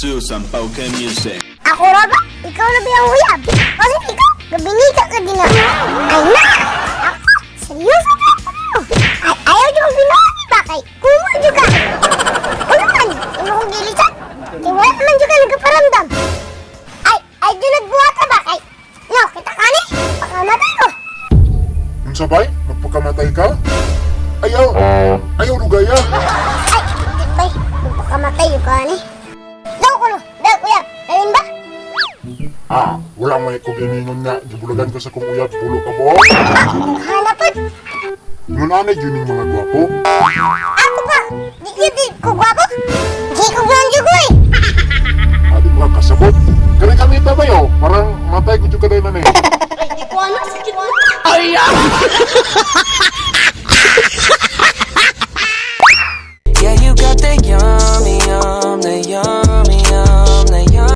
to Sampoke Music. Ako ra ba? Ikaw na ba ang uyab? Kasi ikaw, gabinika ka din na. Ay na! Ako, seryoso ka ako. Ay, ayaw dyan kong binuhat ba kay kumol dyan ka. Ano man, imo kong gilisan. Kay wala naman dyan ka nagkaparamdam. Ay, ay dyan nagbuhat ka ba kay? No, kita ka ni? Pakamatay ko. Unsa bay? Magpakamatay ka? Ayaw! Ayaw lugaya! Ay, di bay, magpakamatay yung ka ni. Daw ko no, daw uyab, dalin ba? Ah, wala may ko giningon nga gibulagan ko sa kong uyab pulo ka buok. Ah, hanapan. Ngunanay yun yung mga gwapo. Ako pa, di yun di ko gwapo. Di ko gwapo ko eh. Adi mga kasabot. Kani kami ta ba yo? Parang matay ko jud ka na eh. Ay, di ko ano, sakit mo.